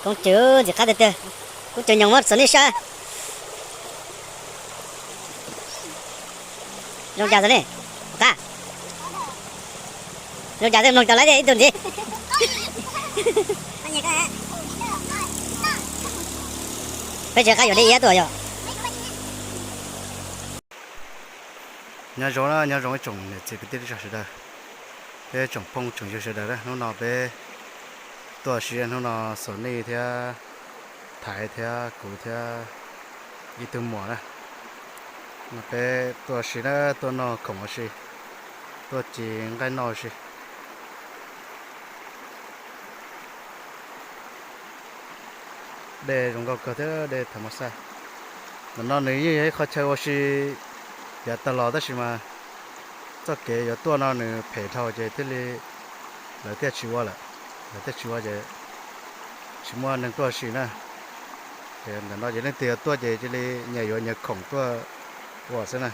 Koob Cws ntxim qab tiag tiag, Koob Cws nyoos muab Xos Nij saib. Zoo cas Xos Nij? Qab. Zoo cas twb mloog tau lawv tias ib tug ntxiv. Peb tsis qab yuav li iab tuaj yog. Nyob zoo na, nyob zoo ib tsoom niam txiv kwv tij neej tsa sawv daws, peb tsoom phooj tsoom ywg sawv daws na. Hnub no peb tuaj si, hnub no Xos Nij thiab Thaiv thiab kuv thiab ib tug muam na, peb tuaj si na, tuaj noj khoom ua si, tuaj ci nqaij noj ua si. Dej zoo nkauj kawg thiab, dej tham mas xaj. Ntawm no nws yeej yog ib qho chaw ua si yav tag los tab sis mas txoj kev yuav tuaj no nws phem dhau ces thiaj li lawv thiaj tsis ua lawm. Lawv thiaj tsis ua ces tsis muaj neeg tuaj ua si na. Ces ntawm no ces leej twg yuav tuaj ces cia li nyias yuav nyias khoom tuaj ua xwb na.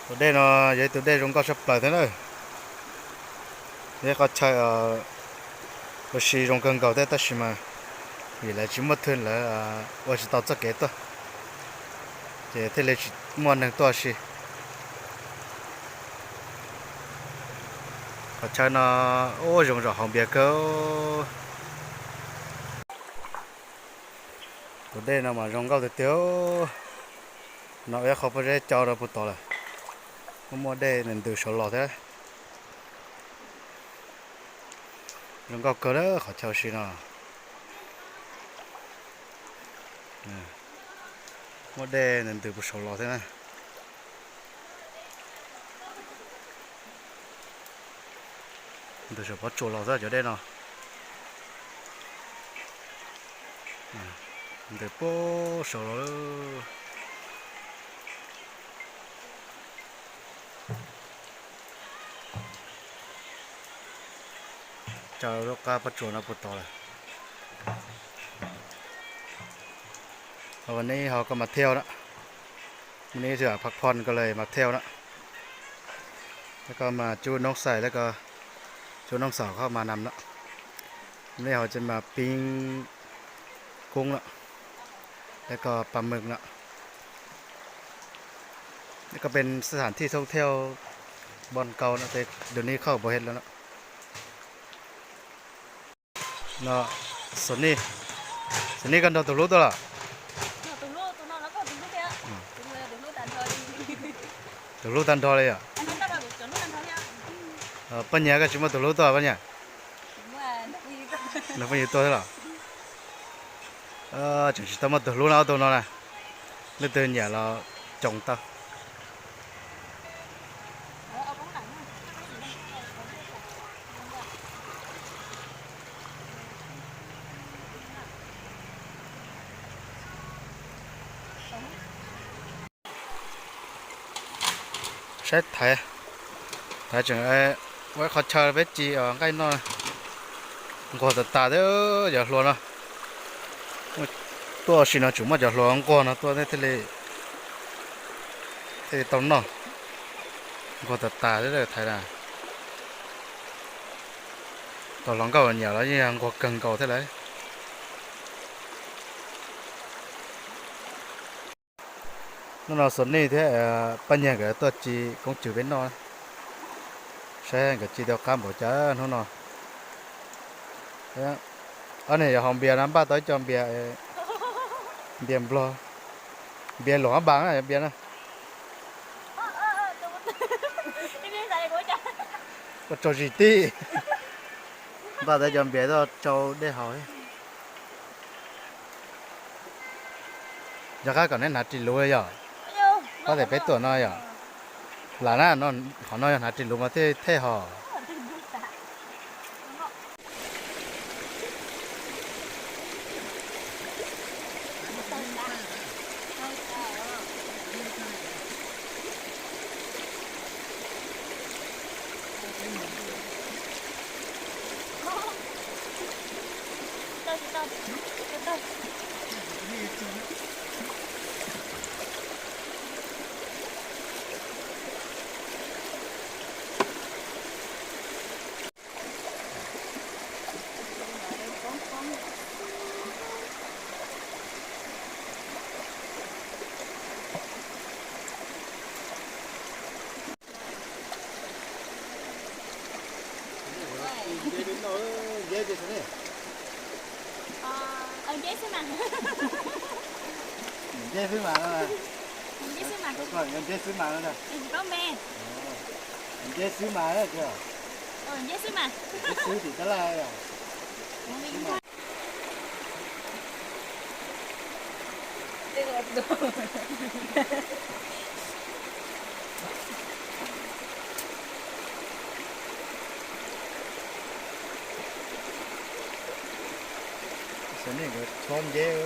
Tus dej no yog ib tug dej zoo nkauj tshaj plaws thiab na. Yog ib qho chaw ua si zoo kawg nkaus thiab tab sis mas vim lawv tsis muaj thwj lawv ua tsis tau txoj kev tuaj, ces thiaj li tsis muaj neeg tuaj ua si. Qhov chaw no ub zoo zom hauv npias kawg. Tus dej no mas zoo nkauj tiag tiag. No ib qho pob zeb cau rau puag tod lawm. Muaj muaj dej ntws saud los thiab. Zoo nkauj kawg lawm qhov chaw ua si no. Muaj dej ntws puag saud los thiab na. Ntws saum pob tsuas los xwb cov dej no. Ntws puag saud los. Cau lub qab pob tsuas no puag tod lawm. Ua neb ho koj mas thiaj na. Neb xwm phaj phon koj lawm mas thiaj na. Lawv koj mas cub noob xais lawv koj, cub noob xaus koj mas nam na. Neb ho ces mas piv koob na. Lawv koj pa mws na. Lawv koj pes xab thaam thij thoob thiaj npoj nkaus na, tes dua neb khauj npau hev lawm na. No, Xos Nij, Xos Nij koj nrog tus hlub tuaj los? Tus hlub tag nrho li yom? Poj Nyiag koj tsis muaj tus hlub tuaj Poj Nyiag? Nrog phooj ywg tuaj thiab los? Tseem tsis tau muaj tus hlub na ob tug no na. Leej twg nyiam los coom tau. Saib Thaiv, Thaiv tseem ua ib qho chaw peb ci nqaij noj. Nquag tas tas thiab cov hluas no. Tuaj ua si no tseem muaj cov hluas nquag no tuaj thiaj li, thiaj li tau noj. Nquag tas tas thiab Thaiv na. Tus hluas nkauj nyiam los yeej yog nquag kawg nkaus thiab lawm. Hnub no Xos Nij thiab Paj Nyiag nkawd tuaj ci koob cws peb noj. Saib nkawd ci tau qab npaum cas hnub no. Ob niag yuav haus npias no npaj tau ib co npias, npias nplog, npias luam ab npas na yog npias na. Ua tsaug zis tib, npaj tau ib co npias tuaj tsau dej haus. Yog qab kom neb hnav ris luv yom. Pab tes peb tuaj no yom. Lam na, qhov no yog hnav ris luv mas thiaj thej hos. Nceb xwb mas. Nceb xwb mas no. Nceb xwb mas. Koj yog nceb xwb mas no. Nceb xwb mas. Nceb xwb mas. Nceb xwb tim tab laj. Xyov nej nkawd tshob nceb.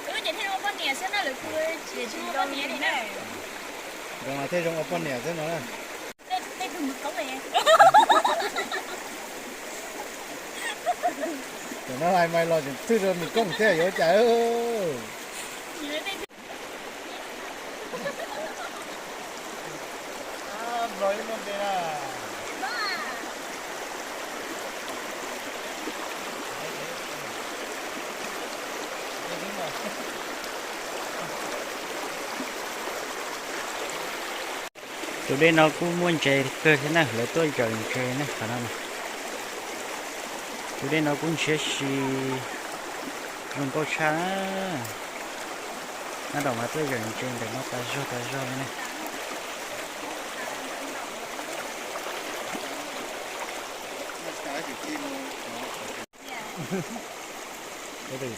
Wb ces thiaj ua poj niam xwb na, lwm tus tsis zoo li na. Nkawd mas thiaj zoo ua poj niam xwb no na. Tej tug mws koob. Cov no hais mas los tseem twg rau mws koob thiab yuav cas. Tus dej no kuj muaj ntses kawg thiab na, lawv tuaj zawm ntses na qhov no. Tus dej no kuj ntshiab si, zoo nkauj tshaj na. Nab Daum mas tuaj zawm ntses ntawm no tas zog tas zog li na.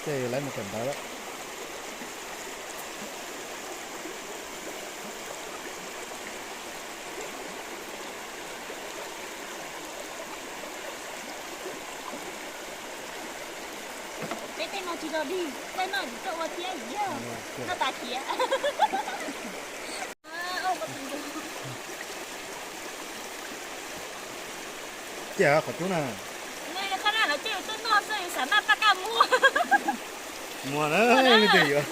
Tej yus lawv mus kawm ntawv lawm. Peb tej no tsis zog dig, tej no tsis tau ua thiab, yog noj tas khiav. Cia qhov cub na. Qhov no lawv coj yus tuaj noj xwb, yus xav noj paj kaj muag. Muag na, leej twg yuav.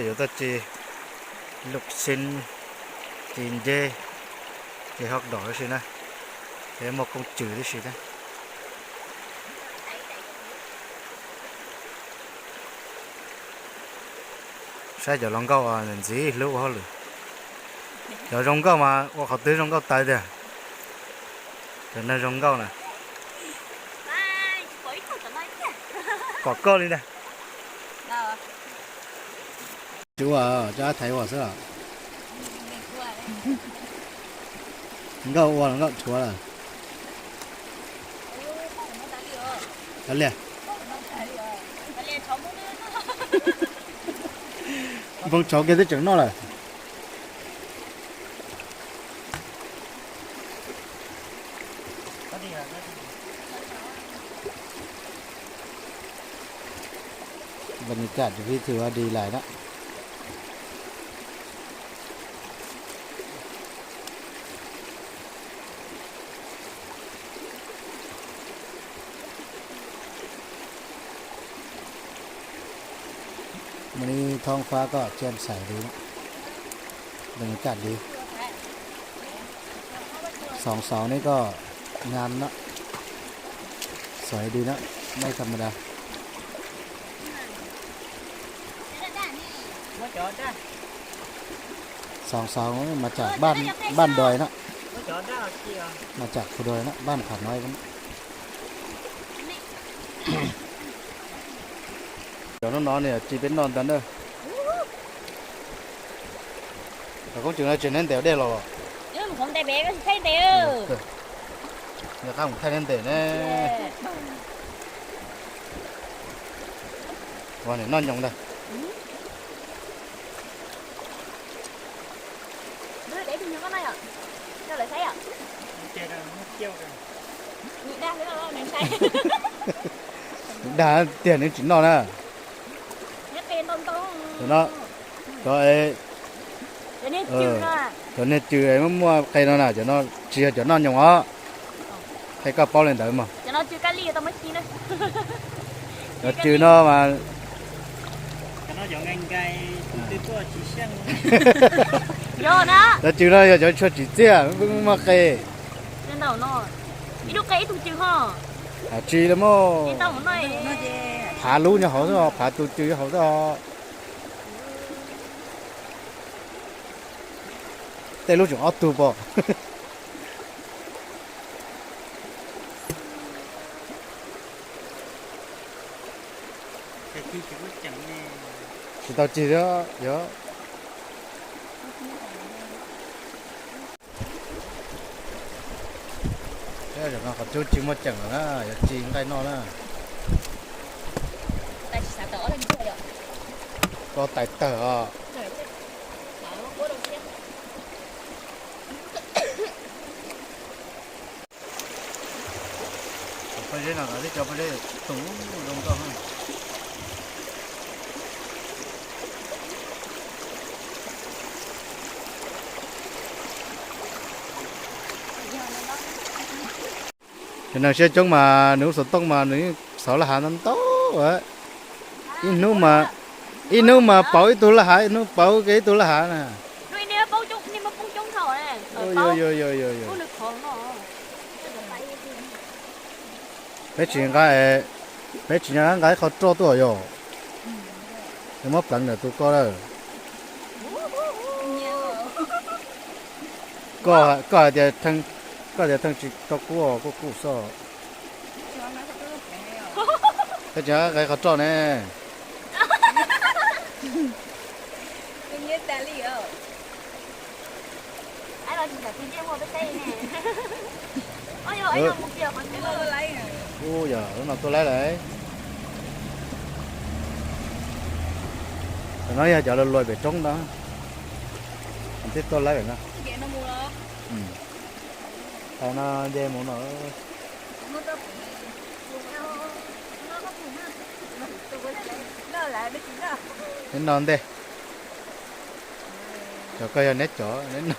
Yuav tau ci lub xib, ci nceb, ci hauv daum tib si na, ces muaj kooj cws tib si na. Saib cov hluas nkauj ntxim hlub ua hauj lwm. Cov zoo nkauj mas ua qhov twg zoo nkauj tawv tiag. Cov neeg zoo nkauj na. Pom koj li ntag. Tsis ua, rov thaiv ua xwb os. Nkauj ua los nkauj rhuav lawm. Kav liam. Npoo tshauv kiag twb tseem noj lawm. Baj yam kaj tseem pib thwm ua di lais na. Mus li thoob fab kom tsiaj xaiv li, baj yam kaj li. Xoov xauv nej kom ngam na, xoov di na, maj tham ma da. Xoov xauv mas tsam baj doi na, mas tsam khu doi na, baj pham no. Cov no no niam tsis peb noj ntawd na. Cov koob tseem no tseem neb ntev dej los los. Nyob qab mus thaij neb ntev ne. Ua niam noj nyoos ntag. Dag tiag nws tsis noj na. Cov no, cov, cov niag cw muaj muaj qe no na, cov no tsis yog cov noj nyoos os. Qhia koj paub li ntawd mog. Cov cw no mas, cov cw no yog cov tshuaj tsim txiaj, muaj qe. Tsis li muaj, phav lub nyob hauv xwb, phav tus cw nyob hauv xwb. Tej lub tseem ob tug pom. Tsis tau cig thiab yog. Qhov cub tsis muaj ceem lawm na, yuav tsis nqaij noj na. Koj tais tawg os. Pob zeb no twb cov pob zeb tus zoo nkauj. Cov neeg siab coob mas nws ua xov tooj mas nws yeej xauv laj hav ntau ntau. Ib hnub mas, ib hnub mas pauv ib tug laj hav, ib hnub pauv kiag ib tug laj hav na. Peb tsis nqa, peb tsis nqa ib qho roj tuaj yog. Nws muab pleev ntawm tus ko lawm. Koj, koj hais tias, koj tias theej tsis tau kub, koj kub xwb. Koj tsis nqa qhov roj ne. Ub, yog lub no tuaj laib lawm. Tam no yog cov luag luag pem roob ntawd, twb tuaj laib lawm no. Tam no nce mus no. Neb no ntej. Cov ko yog neb cov, neb no.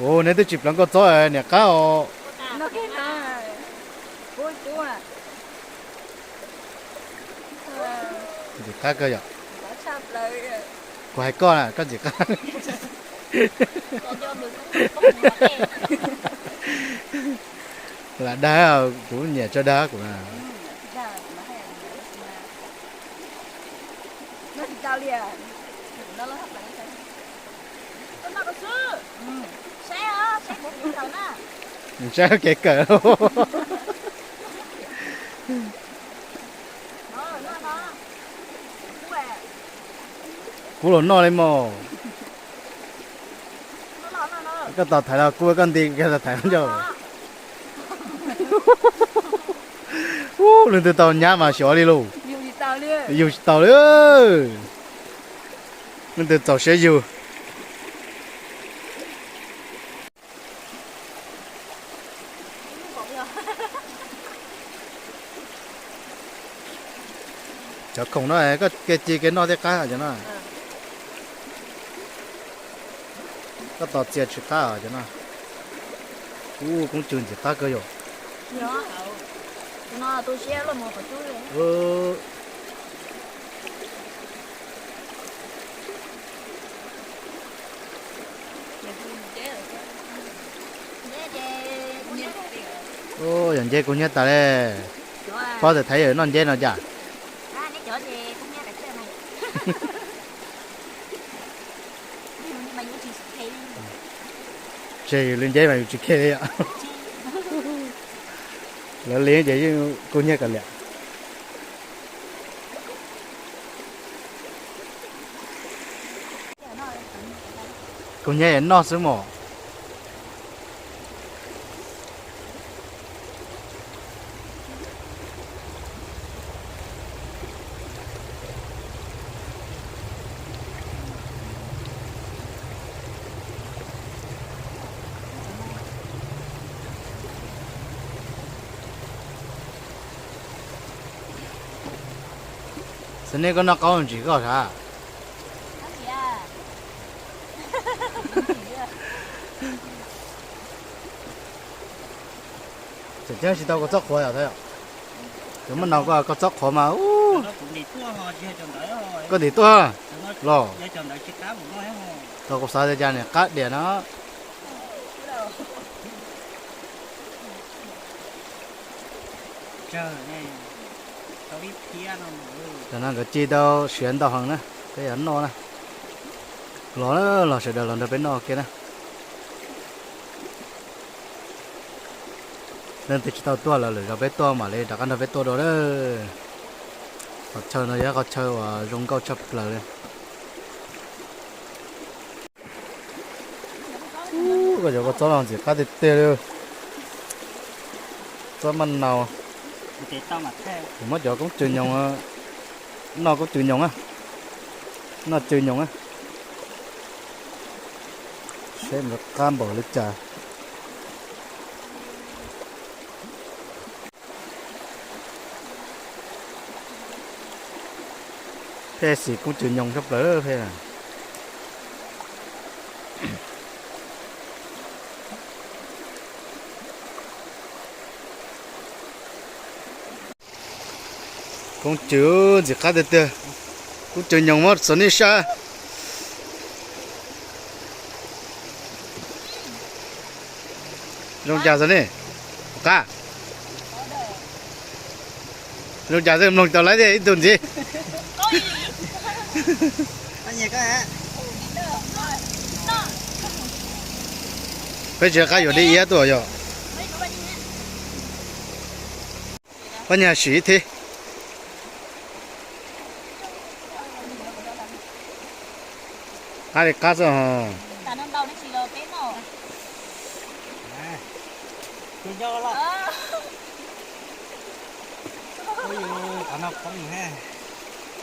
Ua, neb twb tsis pleev koj txob niam qab os. Ntxim qab kawg yom. Kuv hais koj na, koj ntxim qab. Lam dag, kuv nyiam tso dag kuv na. Saib kev kawm. Kub los noj li mos. Koj tos thaiv los kub, koj nti kiag tos thaiv ncauj. Ub, leej twg tau nyab mas xyov li lauj. Yug tsis tau li. Leej twg txaus siab yug. Cov khoom no koj kev ci kev noj thiaj qab cov no. Koj tos txia tsis qab cov no. Ub, koob cw ntxim qab kawg yom. Ub, yog nceb kub hnyiab tas li. Paub tias thaiv yawm noj nceb no cas. Tseg yus li nceb mas yus tsis khe li yom. Lawv li ces yeej kub hnyiab kawg li. Kub hnyiab es noj xwb mos. Nej koj noj qaub ntsis koj sav. Tseem ceeb tsis tau koj txob qhuav yom. Cov muab no koj txob qhuav mas. Koj ntim tuaj los. Tau kuv xav tias cas niam qab diam no. Tam no nkawd ci tau siav ntau heev na, peb yuav noj na. Los, los sawv daws los nrog peb noj kiag na. Leej twg tsis tau tuaj los lwm zaus peb tuaj mam li rov qab nrog peb tuaj dua na. Qhov chaw no yog qhov chaw uas zoo nkauj tshaj plaws li. Koj cov kua txob no ntxim qab tiag tiag li. Txob maj nau. Kuv muab cov koob cw nyoos, noj koob cw nyoos, noj cw nyoos. Seb nws qab npaum li cas. Peb xim koob cw nyoos tshaj plaws peb. Koob cw ntxim qab tiag tiag. Koob cw nyoos muab Xos Nis sab. Zoo cas Xos Nis? Qab. Zoo cas xwb mloog tau laib tiag ib tug ntxiv. Peb tsis qab yuav dib iab tuaj yom. Pab nyag sim ib thib. Qab li qab xwb os.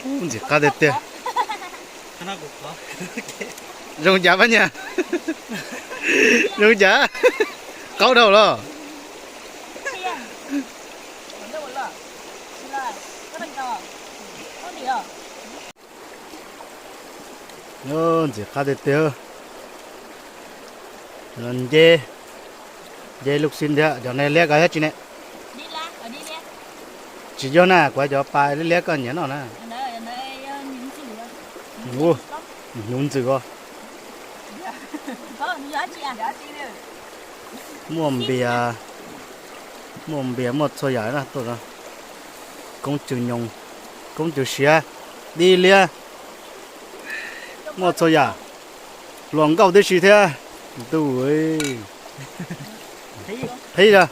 Ub, ntxim qab tiag tiag. Zoo cas pab nyag? Zoo cas? Qaub dhau los? Ntxim qab tiag tiag. Nce, nce lub xib thiab. Cov ne liab koj thiab tsis ne? Tsis yog na, kuv cov pas liab liab koj nyiam noj na. Hnyuv ntxwm os. Muaj npias, muaj npias muaj txhua yam na tuaj. Koob cw nyoos, koob cw siav, dib liab, muaj txhua yam. Hluas nkauj tib si thiab. Ntuj, qhib a.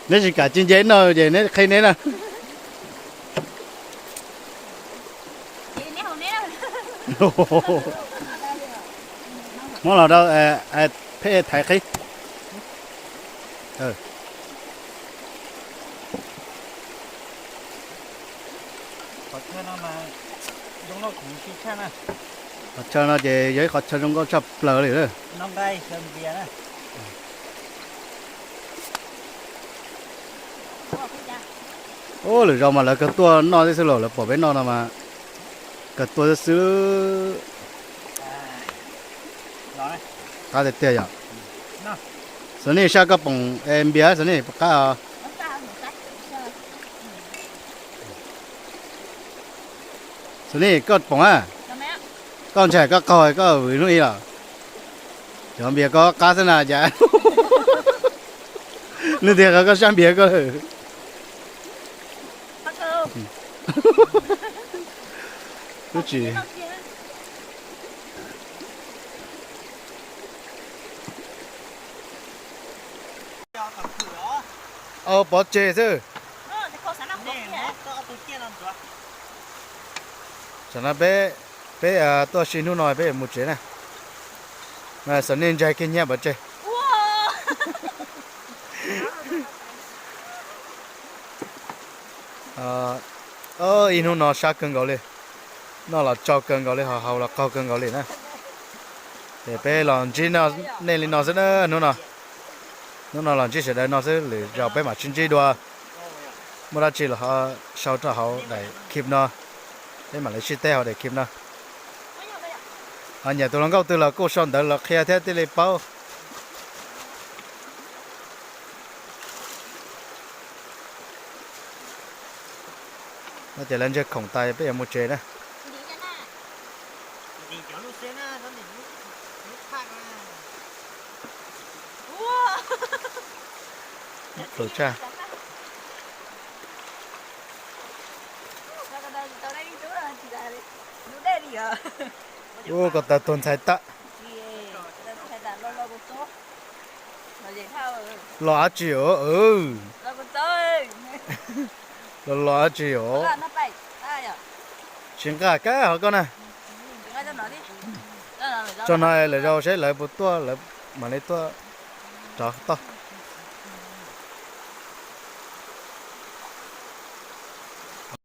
Neb tsis kam ci nce noj ces neb qhib neb na. Muab los rau peb thaiv qhib. Qhov chaw no ces yog ib qhov chaw zoo nkauj tshaj plaws li lawm. Ub, lwm zaus mas lawv kawg tuaj noj tib xwb los, lawv pom peb noj no mas kawg tuaj tib xwb. Qab tiag tiag yom. Xos Nis, sab koj poom npias, Xos Nis, qab os. Xos Nis, koj poom a. Koj ntshai koj qaug koj vwm hnub ib los. Cov npias koj qab xwb na cas. Nws tias koj sab npias koj lawm. Lub tsis, au, pov tseg xwb. Tam no peb, peb tuaj si hnub no peb mus tsev na. Xos Nis ntshai kiag nyiab pov tseg. Ib hnub no sab kawg nkaus li, noj los tsau kawg nkaus li, ho haus los qaug kawg nkaus li na. Es peb los ntsib nej li no xwb na hnub no. Hnub no los ntsib sawv daws no xwb, lwm zaus peb mam sib ntsib dua. Muaj dab tsi los ho sau rau hauv daim khib no, peb mam li sib teb hauv daim khib no. Ho nyiam tus hluas nkauj twg los kuj sau ntawv los qhia thiab thiaj li paub. No ces lawv ntsia khoom tas peb yuav mus tsev na. Plhus tshaj. Ub, ko taw tuag ntxhais tag. Los dab tsi os? Los los dab tsi os? Tsis nqa kab hov koj na. Tso no lawm rau seb lawv puas tuaj, lawv mam li tuaj rov toj.